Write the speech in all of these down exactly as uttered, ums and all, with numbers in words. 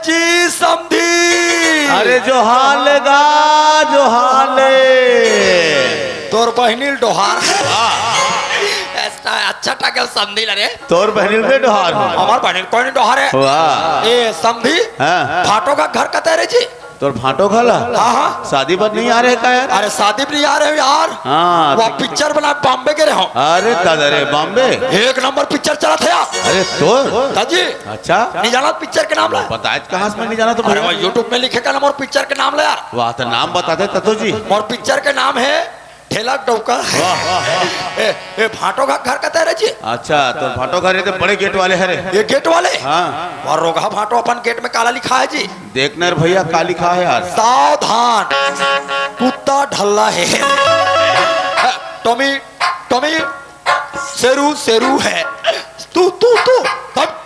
जी समधी। अरे जोहार ले गा, जोहार ले। तोर बहिनील डोहार। ऐसा अच्छा टाके समधी ला रे। तोर बहिनील में डोहार हो। हमार बहिनील कोई नहीं डोहार है। वाह। ए समधी। हाँ। भाटो का घर कते रे जी? तोर भाटो घला? हाँ, हाँ। शादी बर नहीं आ रहे का यार? अरे शादी भी नहीं आ रहे हो यार। हाँ, वो तो पिक्चर बना बॉम्बे के रहे हो। अरे दादा रे, बॉम्बे? एक नंबर पिक्चर चला था यार। अरे तोर? दाजी। अच्छा। नहीं जाना पिक्चर के नाम ला? बताए कहाँ से मैं नहीं जाना तो अरे भैया? वो YouTube में लिखे का ना मोर पिक्चर के नाम ला यार। वाह, तो नाम बता दे ततो जी। मोर पिक्चर के नाम है ढेला डौका। वाह, वाह, वाह। ए, ए, भाटो का घर कते रे जी? अच्छा, तो भाटो घर ये तो बड़े गेट वाले हरे। ये गेट वाले? हाँ। और रोगहा भाटो अपन गेट में काला लिखा है जी? देखना रे भैया, का लिखा है यार? सावधान, कुत्ता ढल्ला है। टॉमी, टॉमी, शेरू, शेरू है। तू, तू, तू, तब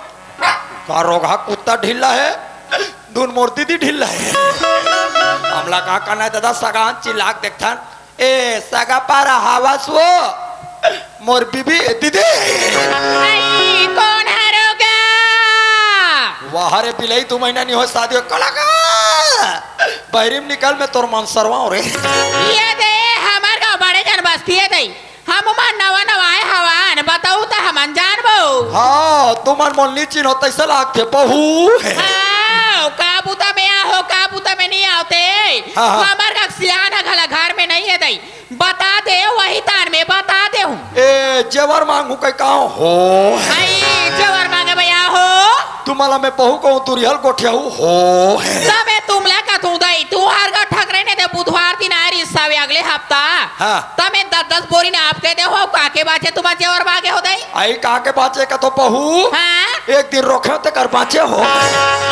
का रोगहा कुत्ता ढिल्ला है? दून मोर दीदी ढिल्ला है। हमला का करना है दादा, सगान चिल्ला के देखथन। ए, सगा पारा हवस वो, मोर बीबी, दीदी। आई, कोन हरो गा? वाह रे बिलई, दू महीना नहीं हो शादी हो, कला का? बहरी में निकल, मैं तोर मांसरवा हूँ रे। ये दे, हमार गाँव बड़े जन बस्ती है दई। हम मन नवा नवा आए हवन, बताऊ त हमन जानबो। हाँ, तुमन मोल नी चिन्हो, तैसे लागथे बहू। हाँ, का बुता में आहो, का बुता में नहीं आवते। हाँ, हाँ। हमार का सियान ह घला घर में नहीं है दई। बता दे, वही तान में बता दे हूँ। ए, जेवर मांगू कई काव हो? आई, जेवर मांगे भैया हो। तुम्हाला मैं बहू कहूँ, तुरिहल गोठियाऊ हो। तबे तुमला कथू दई, तू हर गा ठकरे ने दे बुधवार दिन आए रिसावे अगले हफ्ता। हाँ। तमे दस दस बोरी ने आप कह दे हो, काके बाचे तुम्हार जेवर मांगे हो दई? आई काके बाचे का तो बहू। हाँ। एक दिन रोखे हो तेकर बाचे हो।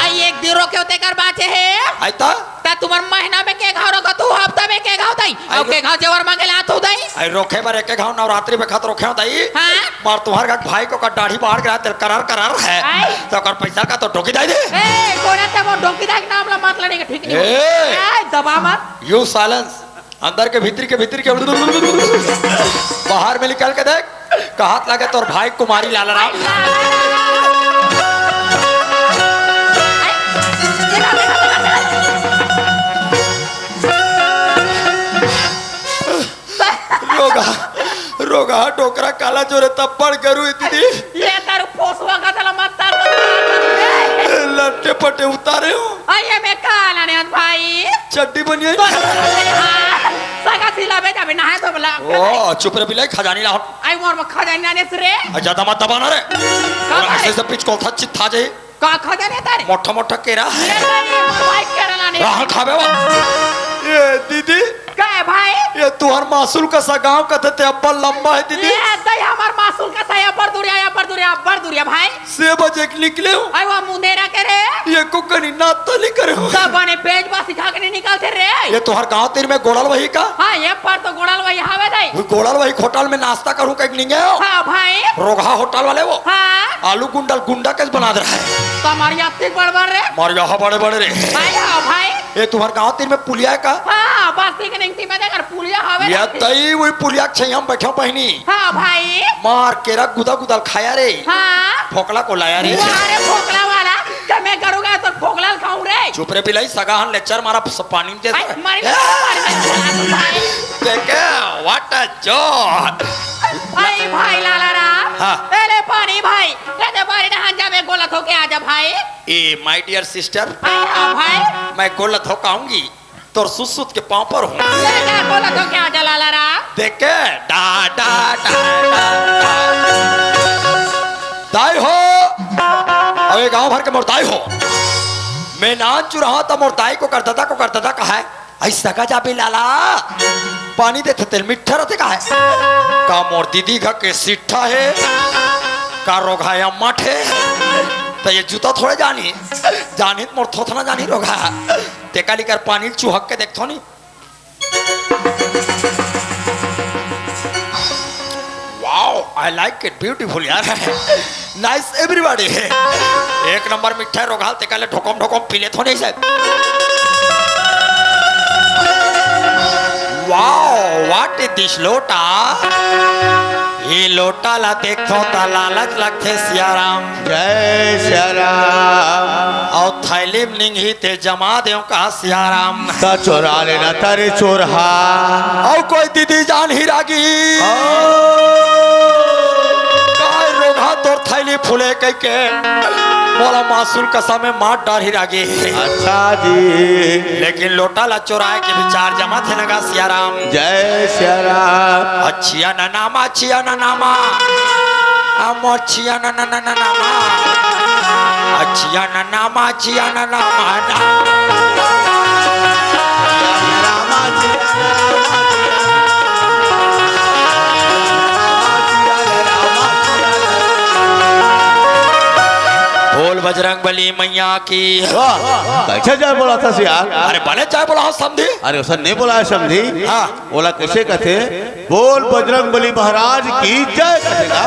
आई एक दिन रोखे हो तेकर बाचे है। आई ता? ता तुम्हार महीना में के घाव रखो तू, हफ्ता में के घाव दई? आई और रो- के घाव जेवर मांगे ला तू दई? आई रोखे बर एक घाव नवरात्रि में खत रोखे हो दई। हाँ। मार तुम्हार का भाई को का दाढ़ी बाढ़ गया, तेल करार करार है। आई। तो कर पैसा का तो डोकी दाई दे। ए, कोना ते वो डोकी दाई नाम ला मत लेने का ठीक नहीं। ए। ए, दबा मत। You silence। अंदर के भीतरी के भीतरी के बाहर में निकल के देख, कहत लगे तोर भाई कुमारी लाला राम। रोगा, रोगा, डोकरा काला जोरे तब बड़ गरू इतनी। ये तारू पोसवा का तला मत तार। लट्टे पट्टे उतारे हो। अये मैं काला ने भाई। चड्डी बनिया। बस, हाँ, सगा सिला बे जाबे नहाए धोबला। ओ, चुप रे बिलाई, खजानी ला हट। आई मोर में खजानी आने से रे। आ, ज्यादा मत दबाना रे। का और करे? ऐसे से पिचकोल था चित था जाए। का खजानी तारे? मोटा मोटा केरा। ये नहीं, मोर भाई केरा लाने। राह खाबे वा। ये दीदी। का है भाई? ये तुहर मासुल का सा गाँव का थे, ते अब्बल लंबा है दीदी। ये दई हमार मासुल का सा, अब्बड़ दुरिया, अब्बड़ दुरिया, अब्बड़ दुरिया भाई। से बजे के निकले हो। आई वो मुंदेरा के रे। ये को कनी नाता नहीं करे हो। सब बने पेट बा सिखा के नहीं निकलते रे। ये तोहर गाँव तीर में गोड़ल वही का? हाँ, ये पर तो गोड़ल वही हवे दई। वो गोड़ल वही होटल में नाश्ता करूँ कहीं निंगे हो। हाँ भाई। रोगहा होटल वाले वो। हाँ। आलू गुंडल गुंडा कैसे बना दे रहा है? तुम्हारी अत्ती गड़बड़ रे। मार यहाँ बड़े बड़े रे। भाई, हाँ भाई। ये तुम्हार गाँव तीर में पुलिया है का? हाँ, बस्ती के निंगती में देख पुलिया हवे या दई। तई वही पुलिया के छैया में बैठा बहिनी। हाँ भाई। मार केरा गुदा गुदा ल खाया रे। हाँ। फोकला को लाया रे। वाह रे फोकला वाला, जब मैं करूँगा तो फोकला ल खाऊं रे। चुप रे बिलाई, सगा हन लेक्चर मारा स-, पानी में जैसे। आई, मारी ए! मारी, मारी, भाई। देखे, what a joke। आई भाई लाला राम। हाँ। ए ले पानी भाई, ले दे पानी नहान जा, मैं गोला धो के आ जा भाई। ए, my dear sister। आई हाँ भाई। मैं गोला धो के आऊंगी। तोर सुत सुत के पाँव पर हूँ। ले जा, बोला तो क्या जलाला राम? देख के, डा, डा, डा, डा, डा। दाई हो, अबे गांव भर के मोर दाई हो। मैं नान चुराहा त मोर दाई को कर ददा, को कर ददा कहा है। ऐसा का जाबे लाला, पानी देथे तेल मिठा रहथे का है? का मोर दीदी घर के सिट्ठा है? का रोघाया मठ है? त ये जूता थोड़े जानी, जानी त मोर थोथना जानी रोघा। तेका लिकर पानी चुहक के देखथो नी। Wow, I like it, beautiful यार। Nice everybody। एक नंबर मिठा रोघाल, तेका ले ढोकम ढोकम पी लेथो नहीं से। Wow, what is this लोटा? ये लोटा ला देखथो ता लालच लगथे सियाराम। जय सियाराम। और थैली म निंगही ते जमा देव का सियाराम। त चोरा लेना तरे चोरहा। अउ कोई दीदी जान ही रागी। काय रोगहा तोर थैली फूले कहिके मोला मासुल कसम में मार डार ही रागी। अच्छा जी। लेकिन लोटा ला चोराए के विचार जमा थे नगा सियाराम। जय सियाराम। अच्छिया न नामा, अच्छिया न नामा। अमो अच्छिया न न न न नामा। अच्छिया न नामा, अच्छिया न नामा ना। बोल बजरंग बली मैया की। वाह, कैसे जय बोला था सियार? अरे बने जय बोला हो समधी। अरे उसे नहीं बोला है समधी। हाँ। बोला कैसे कहते? बोल बजरंग बली महाराज की जय कहेगा।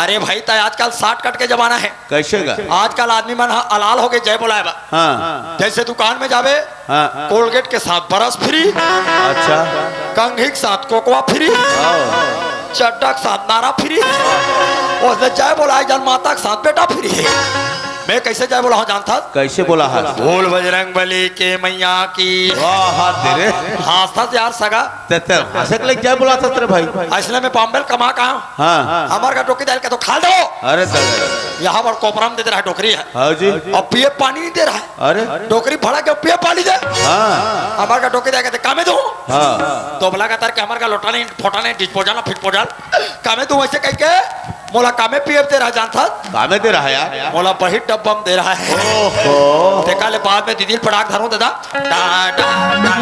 अरे भाई, त आजकल शॉर्टकट के जमाना है। कैसे गा? आजकल आदमी मन ह अलाल होके जय बोलाए बा। हाँ। जैसे दुकान में जाबे, हाँ। कोलगेट के साथ ब्रश फ्री, अच्छा। कंघी के साथ कोकवा फ्री, हाँ। चड्डा के साथ नारा फ्री, ओसने जय बोलाए जन माता के साथ बेटा फ्री। मैं कैसे जय बोला हूँ जानथस? कैसे बोला हस? बोल बजरंग बली के मैया की। वाह, हाथ दे रे। हाँसथस यार सगा। ते, ते हाँसे के लइक जय बोलाथस रे भाई। अइसने में बॉम्बे ल कमा का। हाँ। हमर का डोकी दाई ल के तो खा दो। अरे दादा। यहाँ पर कोपरा म दे दे रहा है डोकरी है। हाँ जी। अब पिए पानी नहीं दे रहा है। अरे। डोकरी भड़ा के पिए पानी दे। हाँ। हमर का डोकी दाई ल के तो कामे दो। हाँ। तोबला का तर के हमर का लोटा नहीं, फोटा नहीं, डिस्पोजल ना फिटपोजल। कामे दो वैसे कहिके मोला कामे पिए दे रहा जानथस? कामे दे रहा यार। मोला बही डब्बा म दे रहा है। ओहो। तेका ले बाद में दीदी ल पटाक धरूं दादा। डा, डा, डा।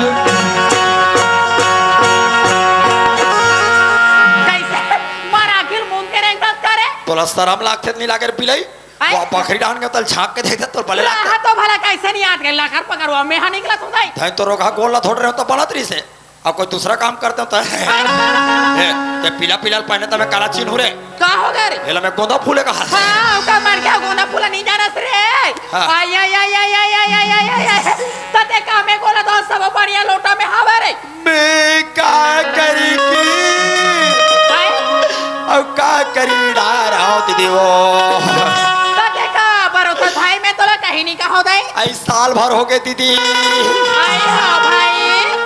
कैसे? मार आखिर मुंह के रेंगत करे? तोला शरम लागथे त नहीं लागे रे बिलई? आय? वो बखरी डाहन के तल झांक के देख दे, तोर बले लागथे। हाँ, तो भला कैसे नहीं आत गए? लाकर पकड़वा, मैं हाँ निकला तू दाई। धैन तो रोगहा गोल ला थोड़ रहे हो तो बनत रही से। अब कोई दूसरा काम करते हो तो। आय। ए, ते पीला पीला पहने तो मैं काला चिन्हू रे। का हो गए रे? एला मैं गोंदा फूले का हाथ। हाँ, ओका मन के गोंदा फूला नहीं जानस रे। हाँ। आय, आय, आय। त ते कामे गोला दो सब बढ़िया लोटा में हवा रे। मैं का करी की? भाई? अब का करी डार आओ दीदी वो। त ते का बरो तो भाई मैं तोला कहीं नहीं कहो दे। आई साल भर हो गए दीदी। आई हाँ भाई।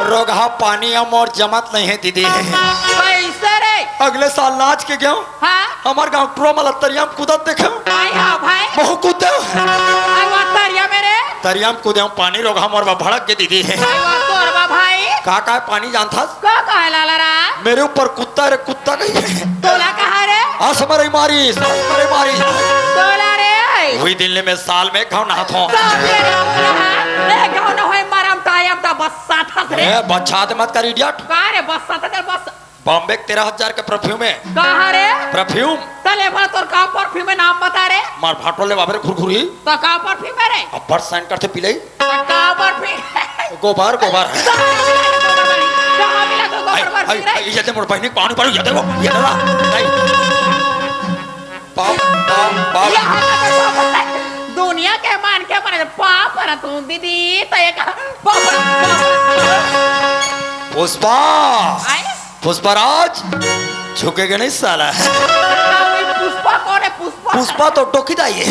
रोगहा पानी अउ मोर जमत नहीं है दीदी। कैसे रे? अगले साल नाच के गयो। हाँ। हमर गांव टुरा मला तरिया म कूदत देखे। आई हाँ भाई। महू कूद दे। आई वा तरिया में रे। तरिया म कूदे पानी रोगहा मोर बा भड़क के दीदी। आई वा तोर बा भाई। का का है पानी जानथस? का का है लाला रा? मेरे ऊपर कुत्ता रे कुत्ता कही। तोला कहा रे? असमरे मारी, असमरे मारी। तोला रे। वही दिन ले मैं साल में एक घाव नहात हूँ। साल में एक घाव नहा। एक घाव न होए मरम टायम ता बस साथ हस रे। ए, बच्चा मत कर इडियट। का रे बस साथ कर बस। बॉम्बे के तेरह हजार के परफ्यूम है। कहाँ रे? परफ्यूम। तले भर तोर का परफ्यूम है, नाम बता रे। मार भाटो ले बाबरे घुरघुरी। तो का परफ्यूम है रे? अब्बड़ सेंट करथे पिलई। तो का परफ्यूम है? गोबर, गोबर। कहाँ मिला तो गोबर आई, परफ्यूम आई, रे? आई, ये दे मोर बहिनी के पानी पानी, ये दे वो, ये दे ला। आई। पाप, पाप, पाप। दुनिया के मान के मरे पाप पर तू दीदी, तो एक पाप, पाप। पुष्पा। आई? पुष्पराज, झुकेगा नहीं साला। पुष्पा कौन है? पुष्पा। पुष्पा तो डोकी दाई है।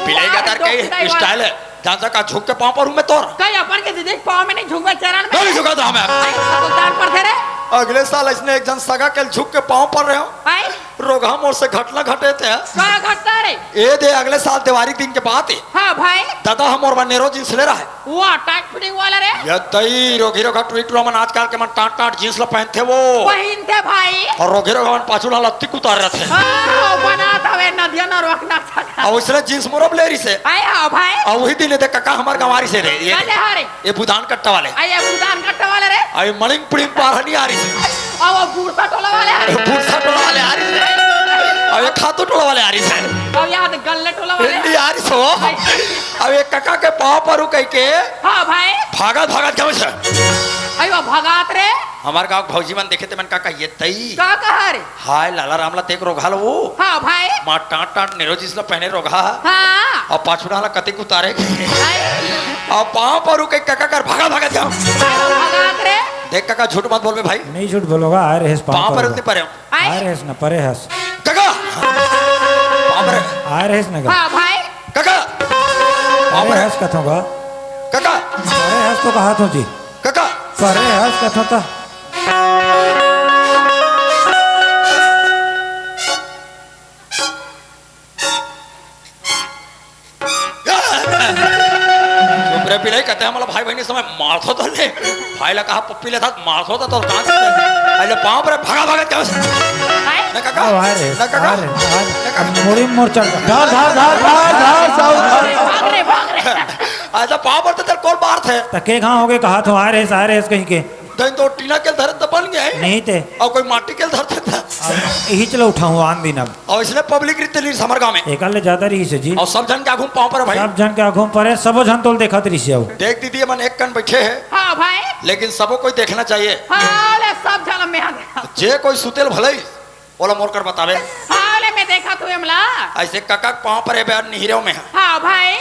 पिलेगा तार डोकी दाई कई वाला। स्टाइल है। जान सका झुक के पाँव पर हूँ मैं तोर। कई अपन के दीदी के पाँव में नहीं झुकबे, चरण में। नहीं झुका था मैं। आई, तो दान पर थे रे। अगले साल इसने एक जन सगा के झुक के पाँव पर रहे हो। आई। रोगहा मोर से घटना घटे थे। का घटना रे? ए दे अगले साल देवारी दिन के बात है। हाँ भाई। दादा हमर बा नेरो जींस ले रहा है। वाह, टाइट फिटिंग वाला रे। ये दई रोगी रोगा टुरी टुरा मन आजकल के मन टाट टाट जींस ला पहनथे वो। पहनथे भाई। और रोगी रोगा मन पाछू ला लत्ती कुतार रथे। हाँ, बना था वे नदिया न रोकना था। और उसने जींस मोरब ले रही से। आए हाँ भाई। और वही दिन दे कका हमार गंवारी से रे। ये कल है रे। ये बुधान कट्टा वाले। आए बुधान कट्टा वाले रे। आए मणिंग पुड़िंग पारहनी आ रही से। अब वो बूढ़सा टोला वाले आ रहे हैं। बूढ़सा टोला वाले आ रही से। अब ये खातू टोला वाले आ रही से। अब यहाँ तो गल्ले टोला वाले। भिंडी आ रही सो। अब ये कका के पाँव परू कह के। हाँ भाई। भागत भागत गाँव से। अरे वो भगात रे। हमार गाँव के भौजी मन देखे ते मन का कहिए तई। का कहा रे? हाय लाला राम ला तेक रोघा लो वो। हाँ भाई। माँ टाट टाट नेरो जींस ला पहने रोघा। हाँ। अब पाछू डाला कतिक उतारे। हाय। अब पाँव परू के कका कर भागत भागत गाँव। अरे वो भगात रे। देख कका झूठ मत बोलबे भाई। नहीं झूठ बोलोगा, आ रहे हैं पाँव पाँव पर परोगा। उतने परे हो। आए। आ रहे हैं ना, परे हस। कका। बाप रे। आ रहे हैं ना। हाँ भाई। कका। अरे हंस कथों का। कका। अरे हंस तो कहा थो जी। कका। अरे हंस कथों ता। चुप रे पिलाई, कहते हमला भाई बहिनी समय मारथो तो ले। भाई ला कहा पप्पी लेथा, मारथो तो तोर कान से। अरे पाँव पर भागा भागा क्या? हाय। ना काका? ओ, आ रे, ना काका? आ रे, आ रे। ना काका? मुड़ी मोर चढ़। धार, धार, धार, धार, धार, साहू, धार। भाग रे, भाग रे। अच्छा, पाँव पर तो तेरे कोल मारथे। त के घाव हो गए, कहा थो, आ रे, आ रे, कहीं के। दही तो टीना के धरे त बन गए। नहीं ते। और कोई माटी के धरथे त। अब यही चलो उठाऊं आन दिन अब। और इसने पब्लिक रीते लीस हमर गाँव में। एकर ले ज्यादा रहिस हे जी। और सब झन के आगू पाँव पर भाई। सब झन के आगू परे, सबो झन तोल देखत रहिस हे। देख दीदी, मन एक कन बैठे हैं। हाँ भाई। लेकिन सबो कोई देखना चाहिए। हाँ, ले सब झन में आ गया। जे कोई सुतेल भले, ओला मोर कर बतावे। हाँ, ले मैं देखा तू एमला। ऐसे कका के पाँव पर ए बार निहिरेव में। हाँ भाई।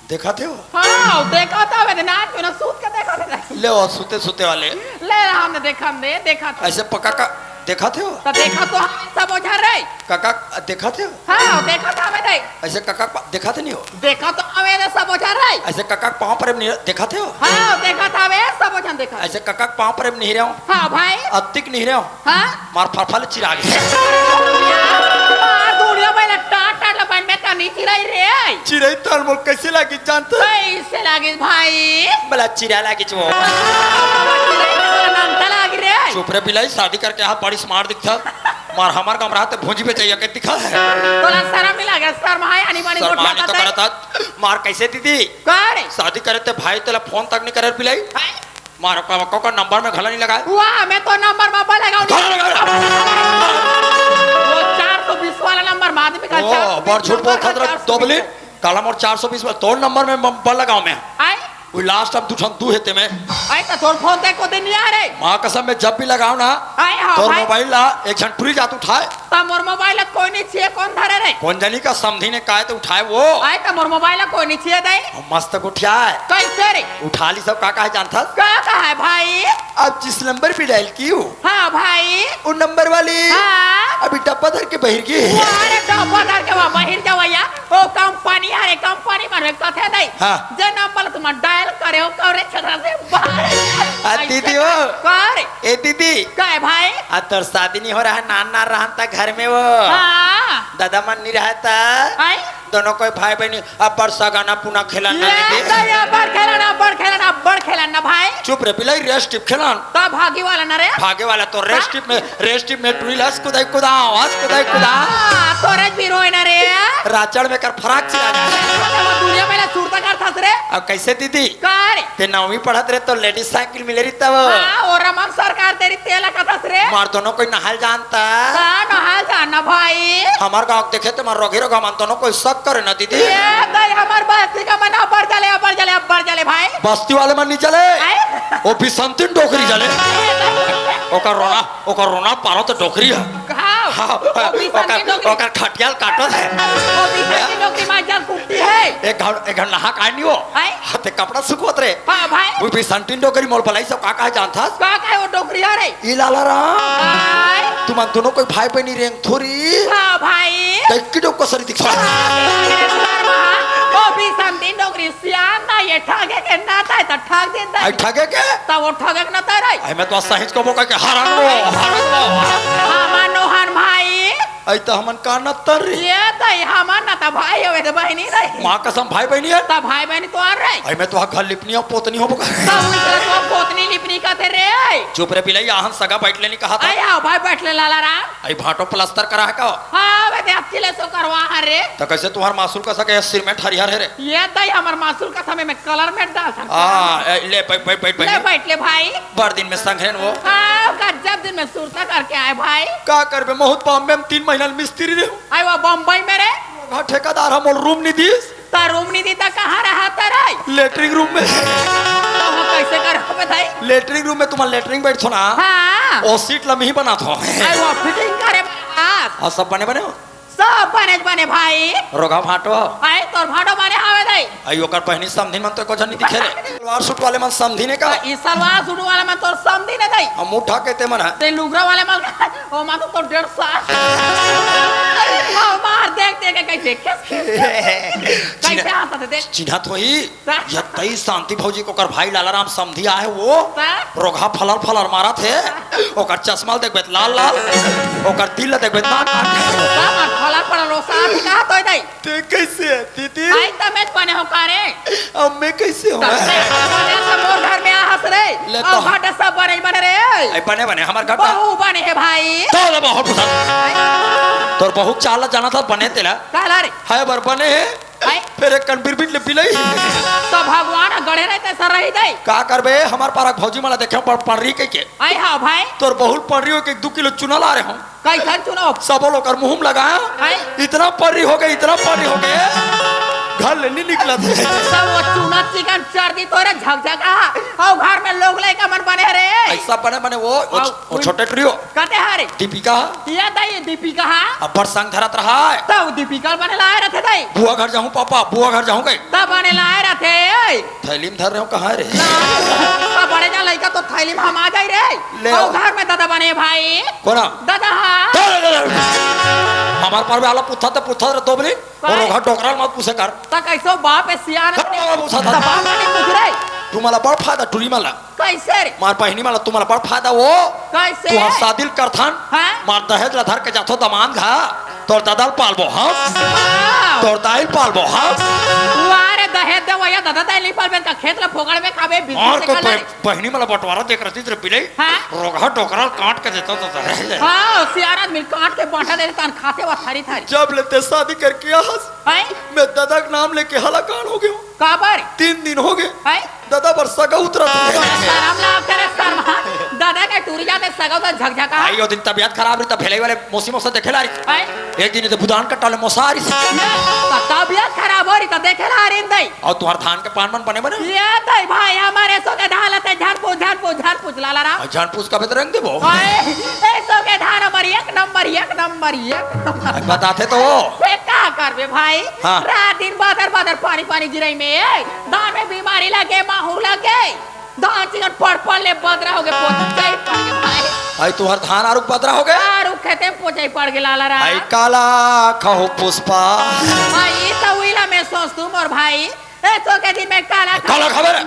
देखा थे वो? हाँ, देखा था, मैं नाच में ना सूत के देखा था। ले वो सुते सुते वाले। ले हम देखा दे, देखा था। ऐसे पका का देखा थे वो? तो देखा तो हम सब ओझा रहे। काका देखा थे वो? हाँ, देखा था मैं दे। ऐसे काका पा-, देखा थे नहीं हो? देखा तो हमें दे सब ओझा रहे। ऐसे काका पाँव पर नहीं देखा थे हो? हाँ, देखा था मैं सब ओझा देखा। ऐसे काका पाँव पर नहीं रहे हो? हाँ भाई। अतिक नहीं रहे हो? हाँ। मार फरफल चिरा गए। मार दुनिया में लट्टा टाट लपन में तनी चिराई रे। चिराई तन मोल कैसे लागी जानत? कैसे लागी भाई? बला चिरा लागी चो। नंता लागी रे। चुप रे बिलाई, शादी करके यहाँ बड़ी स्मार्ट दिखता। मार हमार काम रहा तो भूंजी बेचैया के दिखा है। तोला शर्म नहीं लगे? शर्म है, आनी बानी शर्म गोठिया आनी तो करता है। करता। मार कैसे दीदी? करे। शादी करे ते भाई तेला फोन तक नहीं करे बिलाई। हाय। मार का, का, का नंबर में घला नहीं लगाए। वाह, मैं तो नंबर में बोलेगा उन्हें। घला लगा। वो चार सौ बीस वाला नंबर में आदमी का ओ, चार सौ बीस बड़ झूठ नंबर बोल का खतरा चार सौ बीस दोबली। है। काला मोर चार सौ बीस वाला तोर नंबर में म-, बल लगाओ मैं। आय? वो लास्ट अब दू ठन दू हेते मैं। आय, तो तोर फोन ते को दिन नहीं आ रे। माँ कसम, मैं जब भी लगाओ ना, आय, हाँ, तोर भाई। मोबाइल ला एक झन टुरी जात उठाए। तो मोर मोबाइल ला कोई नहीं छे, कौन धरे रे? कौन जानी का समधी ने काहे तो उठाए वो। आय, तो मोर मोबाइल ला कोई नहीं छे दे। मस्त गोठिया है। कैसे रे? उठा ली सब, का, का है जानथस? का, का है भाई? अब जिस नंबर पे डायल की हूँ, हाँ भाई। वो नंबर वाली हाँ। अभी डब्बा धर के बहिर गई। अरे डब्बा धर के वहाँ बहिर जावैया। ओ कंपनी, अरे कंपनी मन में कथे नहीं। हाँ। जे नंबर तुम डायल करे हो, कौरे छतरा से बाहर। आ, ऐसे दीदी हो। कर। ए दीदी। का है भाई? आ, तोर शादी नहीं हो रहा है, नान नान रहन था घर में वो। हाँ। दादा मन नहीं रहता। आई? दोनों कोई भाई बहनी अब्बड़ सगाना पुना खेलन ना ले दीदी। तो ये अब्बड़ खेलन, अब्बड़ खेलन, अब्बड़ खेलन ना भाई। चुप रे बिलाई, रेस टिप खेलन। तो भागी वाला ना रे। भागे वाला तो रेस हाँ? टिप में, रेस टिप में टुरी लस कुदाई कुदाओ, हंस कुदाई कुदाओ। हाँ, तो रेस भी रोए ना रे। राचड़ में कर फराक चिरा दे। तो वो दुनिया में ना सुरता कर था रे। अब कैसे दीदी? कर। ते नौवीं पढ़त रे तो लेडीज साइकिल मिले रही तब। हाँ, और रमन सरकार तेरी तेल कथस रे। मार दोनों कोई नहाल जानता। हाँ, नहाल जानना भाई। हमार गाँव देखे तो मार रोगी रोगा मन दोनों कोई शक करे ना दीदी। ये दाई हमार बस्ती का मन अब्बड़ जले, अब्बड़ जले, अब्बड़ जले भाई। बस्ती वाले मन नहीं जले। आए? वो भी संतीन डोकरी जले। ओकर रोना, ओकर रोना पारो तो डोकरी है। हाँ, हाँ, वो भी ओकर, संतीन डोकरी। ओकर खटियाल काटत है। वो भी संतीन डोकरी मार जल कुटती है। एक घन, एक घन नहा काहे नहीं हो? आए? हाथे कपड़ा सुखवत रे। हाँ भाई। वो भी संतीन डोकरी मोल बलाई सब का का जानथस? का का है वो डोकरी रे? ई लाला राम। आय। तुमन दोनों कोई भाई बहनी रेंग थोरी। हाँ भाई। तै की डोक कसरी दिखा। अरे सर महा, वो भी समधी डोकरी सियान ना ये ठगे के ना ताय त ठग देता। आई ठगे के? त वो ठगे के ना ताय रे। आई मैं तो सहिंच को बोका के हरन वो, हरन वो। हमार नोहन भाई। आई त हमन का न तर रे। ये त हमन न त भाई होवे त बहनी नहीं। माँ कसम भाई बहनी है। त भाई बहनी तो आ रे। आई मैं तो घर लिपनी हो, पोतनी हो बोका। त उनका तो पोतनी लिपनी का थे रे। चुप रे बिलाई, आहन सगा बैठ लेनी कहा था। आई आओ भाई बैठ ले लाला राम। आई भाटो प्लास्टर करा है का? हाँ, बे, दे, अच्छी ले सो करवा है रे। तो कैसे तुम्हार मासूल का सके सिरमेंट हरिहर है रे? ये तो ही हमार मासूल का समय में कलर में डाल सकता हाँ, है। ए, ले, बैठ, बैठ, बैठ, ले, बैठ। बैठ ले भाई। बड़ दिन में संघरेन वो। हाँ, गजब दिन में सुरता करके आए भाई। का करबे, बहुत बॉम्बे में तीन महीना ले मिस्त्री रहे। आई वो बम्बई में रे। हाँ, ठेकेदार हम रूम नहीं दीस। तो रूम नहीं दी तो कहाँ रहा था रे? लेटरिन रूम में। तो हम कैसे कर बताई? लेटरिन रूम में तुम्हार लेटरिन बैठ थो ना। हाँ। ओ सीट लम्ही बना थो। आई वो फिटिंग करे बस। और सब बने बने हो? सब बने बने भाई। रोगा भाटो। भाई तोर भाटो बने हवे दे। आई ओकर बहिनी समधिन मन तो एको झन नहीं दिखे रे। सलवार सूट वाले मन समधिन हे का? ई सलवार सूट वाले मन तोर समधिन हे दाई। हम उठा के ते मन हे। ते लुगरा वाले मन, ओ मन तो डेढ़ सौ। मार देख देख के कैसे खिस खिस। कैसे चिन्ह- हंसत हे देख। चिन्हत होही। ता? ये तई शांति भौजी के ओकर भाई लालाराम समधी आए वो। ता? रोगहा फलर फलर मारत हे। ओकर चश्मा ल देखबे त लाल लाल, ओकर दिल ल देखबे त नाक नाक। ता? फलर फलर रोसा दिखा तो दाई। ते कैसे है दीदी? आई तमें बने हो का रे? अब मैं कैसे हूँ? तब से बने से मोर घर में आहस रे। ले और तो। घाट सब बने बने रे। आई बने बने हमार घाट। बहू बने हे भाई। तो ले बहुत पसंद। आई। तोर बहू के चाल ला जानथस बने तेला। काला रे। है बर बने हे। आई। फिर एक कन बिरबिट ले बिलई। तो भगवान गढ़े रहे तैसा रही दे। का करबे हमार पारा भौजी मन ला देखे पर पड़री कहिके। आई हाँ भाई। तोर बहू पड़री हो के दू किलो चुना ला रहे हूँ। कैसन चुनाव? सबो लोग कर मुंह में लगाया। हैं? इतना पर्री हो गए, इतना पर्री हो गए, घर ले नहीं निकला थे। सब वो चुना चिकन चर्बी तोरे झकझका, और घर में लोग लइका मन बने रे। ऐसा बने बने वो, वो, आओ, वो उन- छोटे टुरी हो। कहते हरे। दीपिका। ये दाई दीपिका हा। अब बड़ संग धरत रहा है। तब दीपिका बने लाए रहते दाई। बुआ घर जाऊं पापा, बुआ घर जाऊं गए। तब बने लाए रहते। थैली में धर रहे हो, कहाँ रे? ना, बड़े जा लइका तो थैली में हम आ जाई रे। ले आओ। घर में दादा बने भाई। कोना? दादा हा। दे, दे, दे, दे। हमार पर में आला पुथा त पुथा रे दोबली। और काय? ओघा डोकरा मत पूछे कर। त कैसो बाप है सियान? हाँ, बाबा पूछा था। त बाप नहीं पूछ रे। तुम्हाला बड़ फायदा टुरी मला। कैसे रे? मार बहिनी मला तुम्हाला बड़ फायदा वो। कैसे? तू हा शादी ल करथन। हाँ? मार दहेज ला धर के जाथो दमान घा। तोर दादा ल पालबो हम। हाँ। तोर दाई ल पालबो हम। वाह रे दहेज दे वया दादा दाई नहीं पालबे का खेत ला फोकड़ में खाबे बिजली और से को कलर। बहिनी मला बंटवारा देख रही थी बिलई। हाँ। रोगहा डोकरा काट के देता तो रह जाए। हाँ, सियारा मिल काट के बांटा दे तान खाते वा थारी थारी। जब ले ते शादी करके आहस, हैं? मैं दादा के नाम लेके हलाकान हो गयो। काबर? तीन दिन हो गए। हैं? दादा बर सगा उतरा था। शर्म लाग करे शर्मा। दादा के टूरी जाते सगा उतर झकझका। आई ओ दिन तबियत खराब रही तब भेलई वाले मौसी मौसा देखे ला रही। हैं? एक दिन इधर भुदान कट्टा ले मौसा आ रही। ये, त तबियत खराब हो रही त देखे ला रही दई। और तुम्हार धान के पान मन बने बने? ये दई भाई, हमारे सो के धान लते झन पूछ, झन पूछ, झन पूछ, लाला राम। और झन पूछ कबे तो रंग देबो? ओए, ए सो के धान हमारी एक नंबर, एक नंबर, एक नंबर। बताते तो। ते का करबे भाई? हाँ। रात दिन बादर, बादर, पानी, पानी गिरई में, ए, धान में बीमारी लगे, माहुर लगे। धान चिकन पड़ पड़ ले बदरा हो गए, पोत जाई पड़ गए भाई। आई तुम्हार धान आरुक बदरा हो गए? आरुक खेते में पोचाई पड़ गए, लाला राम। आई काला खाओ पुष्पा। भाई, ई तो उइला में सोच तू मोर भाई। ए, सो के दिन में काला खा- काला खाबे रे।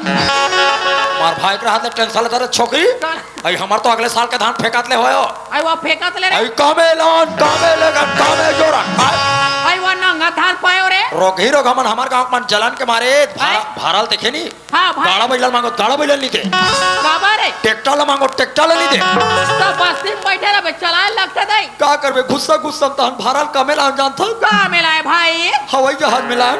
मार भाई के हाथ में टेंशन लेता रे छोकरी। काला- आई हमार तो अगले साल के धान फेंकात ले होयो। आई वो फेंकात ले रे। आई कामे लान, कामे लेगन, कामे जोड़ा। आई वो नंगा धान पायो रे। रोगही रोगहा मन हमार गांव मन जलन के मारे भा-, आई। भारल देखे नी। हाँ, भाई। गाड़ा बैलन मांगो, गाड़ा बैलन नी दे। काबर रे? ट्रैक्टर ला मांगो, ट्रैक्टर ला नी दे। तो बस्ती में बैठे रहे, चलाए लगते दई। का करबे, गुस्सा गुस्सा में तहन भारल का मेला जानथन? का मेला है भाई? हवाई जहाज मेला।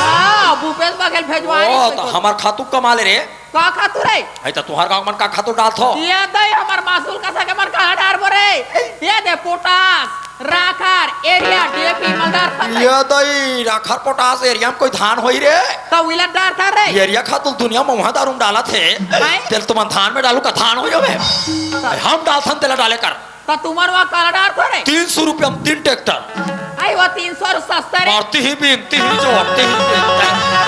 हाँ, भूपेश बघेल भेजवाए ओ, तो हमार खातू कमा ले रे। का खातू रे? आई तो तुहार गांव मन का खातू डालथो? ये दई हमार मासूल का सके मन कहाँ डारबो रे? ये दे पोटास, राखर, एरिया, डीएपी, मलदार फंस। ये दई राखर पोटास एरिया में कोई धान होई रे? तो उइला डारथन रे। एरिया खातू दुनिया में वहाँ दारू में डालथे। हैं? तेल तुमन धान में डालू का धान हो जावे? हम डालथन तेला डाले कर। त तुमन वहाँ काला डारथो रे? तीन सौ रुपया में तीन ट्रैक्टर। आई वो तीन सौ सस्ता रे। और तिही बीन, तिही जोर, तिही बीन।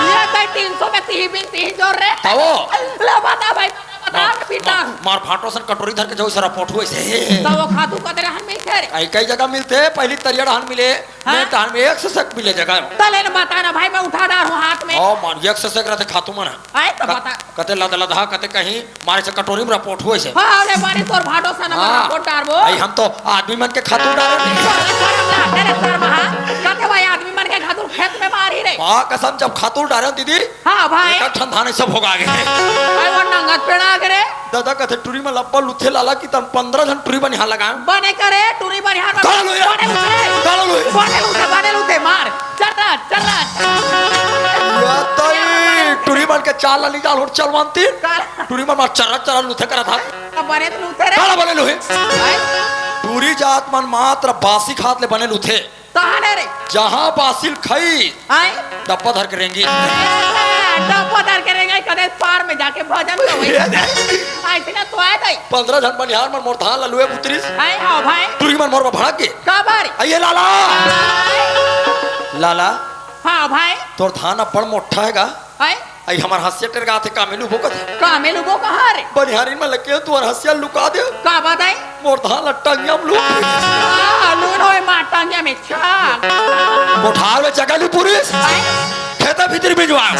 ये दई तीन सौ में तिही बीन, तिही जोर रे। तवो। ले बता भाई, बता, बता, मार, बेटा। मार, मार फाटो सन कटोरी धर के जाओ, सारा पोठू ऐसे। त वो खातू कते रहन मिलथे रे? आई कई जगह मिलथे, पहली तरिया रहन मिले, हाँ? मैं तहन में एक सौ सक मिले जगह। तले न बता ना भाई, मैं उठा डारहूँ हाथ में। ओ मार, एक सौ सक रहते खातू मन। आए तो क-, बता। कते लद लदहा, कते कहीं मारे से कटोरी में रपोट हुए से। हाँ, अरे बारी तोर भाटो सा ना हाँ। रपोट डारबो। आई हम तो आदमी मन के खातू डारे नहीं। शर्म ला, तेरे शर्म, हाँ? कते भाई आदमी मन के खातू खेत में मारी रे। माँ कसम जब खातू डारे दीदी, हाँ भाई। एक ठन धान सब होगा आगे। आई वो नंगत पेड़ा आगे रे। दादा कथे टुरी में लब्बा लुथे लाला की तम पंद्रह जन टुरी बनिहार लगा। बने करे टुरी बनिहार में काला लोया। बने लुथे। काला लोया। बने लुथे, बने लुथे, मार। चल रहा, चल रहा। या तई, टुरी मन के चाल ला नी जाल होट चलवान तीन। काला। टुरी मन मार चर्रा चर्रा लुथे करा था। अब बने तो लुथे रे। काला बने लुहे। भाई। टुरी जात मन मात्र बासी खात ले बने लुथे। तहाने रे। जहाँ बासिल खई, आए? डब्बा धर के रेंगी। डब्बा धर के रेंगी, कदे पार में जाके भजन गवई। ऐसे ना तो आए दाई। पंद्रह जन बनिहार मन मोर धान ला लुए उतरिस। आए, हाँ भाई। टुरी मन मोर भड़क गे। काबर? आइए लाला। आए। लाला, हाँ भाई। तोर धान अब्बड़ मोट्ठा हे गा। हाय। अई हमर हँसिया टेरगाथे, कामे लुबो कथे। कामे लुबो कहाँ रे? बनिहारिन मन ल केहेंव तुँहर हँसिया लुका देव। का बात हे? मोर धान ल टंगिया म लून। हाँ, लून होय माँ टंगिया में छाप। कोठार में जगह नइ पुरिस। हाय। खेते भीतरी मिंजवाय।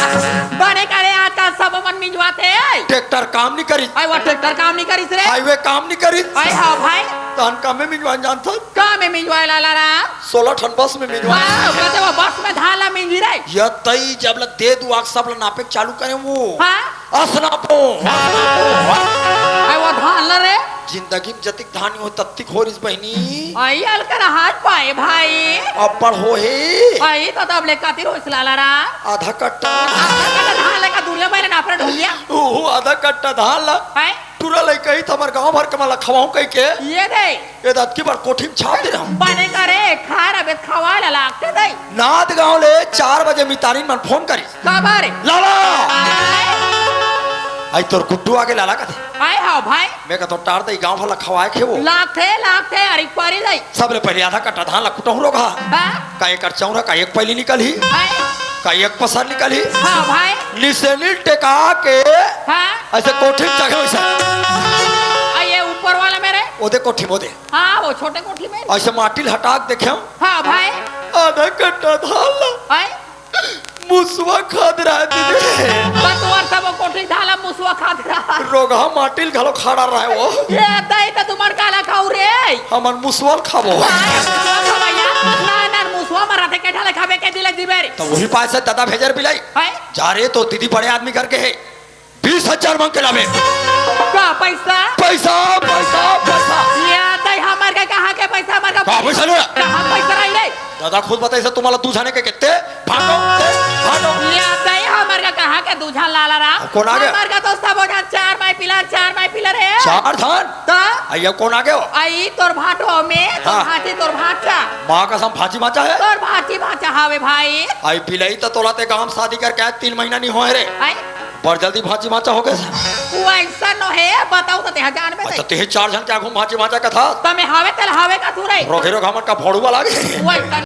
बने करे, आजकल सब मन मिंजवाथे। ट्रैक्टर काम नइ करिस। हाय, वो ट्रैक्टर काम नइ करिस रे। हाईवे काम नइ करिस। हाय, हाँ भाई। तहन कामे मिंजवाय जानथस। कामे मिंजवाय लाला राम? सोलह ठन बस में मिंजवाय। वाह, कथे वो बस में धान ला मिंजी रे। या तई जब ल दे दुवाक सब ल नापे के चालू करे वो। हाँ। अस नापो, अस नापो। अई वो धान ल रे। जिंदगी में जतिक धान नइ होय ततिक होय रिहिस बहिनी। अई अलकर हाथ पाए भाई। अब्बड़ होहे। अई तो तब ले कतिर होइस लाला राम? आधा कट्टा। आधा कट्टा धान लेका दुनिया में नापरे ढोंगिया। ओहो, आधा कट्टा धान ला। हैं? टूरा लइका ही त हमर गाँव भर के मन ला खवाहूँ कहिके। ये दे। ए दतकी बर कोठी म छाप दे रहूँ। बने करे, खार अबे खवाय ला लागथे दई। नाद गाँव ले चार बजे मितानिन मन फोन करिस। काबर? लाला! आय। अई तोर गुड्डू आगे लाला कथे। आय हाँ भाई। मैं कथों टार दई गाँव भर ला खवाय के वो। लागथे, लागथे, अरे एक पारी दई। सबले पहिले आधा कट्टा धान ला कुटहूँ रोगहा। हाँ। का एकर चौरा का एक पैली निकलही? आय। का एक पसर निकलही? हाँ भाई। निसेनी टेका के हाँ। अइसे कोठी म चघे वइसे। अई ये ऊपर वाला में रे? ओदे कोठी म ओदे। हाँ, वो छोटे कोठी में। अइसे माटी ल हटा के देखेंव। हाँ भाई। आधा कट्टा धान ला। आय। मुसवा खात रहय दीदी। बतुआ सब कोठी धान ला मुसवा खात रहय। रोगहा माटी ल घलो खा डारे रहय वो। ये दई त तुमन काला खाहू रे। हमन मुसवा ल खाबो। आय, मुसवा खवइया। ना, ना, मुसवा मरथे के ढाले खाबे के दिले जीबे रे। त उही पाय से ददा भेजे रे बिलाई। हैं? जा रे, तोर दीदी बड़े आदमी करके हे। बीस हजार मांग के लाबे। का पैसा? पैसा, पैसा, पैसा। ये दई हमर के कहाँ के पैसा, हमर का का पैसा ले? कहाँ पैसा रही रे? दादा खुद बताइस तुमन ला दू झने के कितने? भाटो, ते, भाटो। ये दई हमर का कहाँ के दू झन लाला राम? कोन आगे? हमर का तो सबो झन चार माई पिला, चार माई पिला रे। चार झन? त? अइया कोन आगे हो? अई तोर भाटो में, तोर हाँ। भांची तोर भांचा। माँ कसम भांची भांचा हे? तोर भांची भांचा हावे भाई। अई बिलाई त तोला ते गाँव शादी करके आय तीन महीना नइ होय रे। अई? बड़ जल्दी भांची भांचा होगे। वो अइसन नोहे, बताहूँ त तेहा जानबे अच्छा, नहीं। तेहे चार झन के आगू म भांची भांचा कथस? त मैं हावे तेला हावे कथों रे। रोगहे रोगहा मन का भोड़ुआ लागे। वो अइसन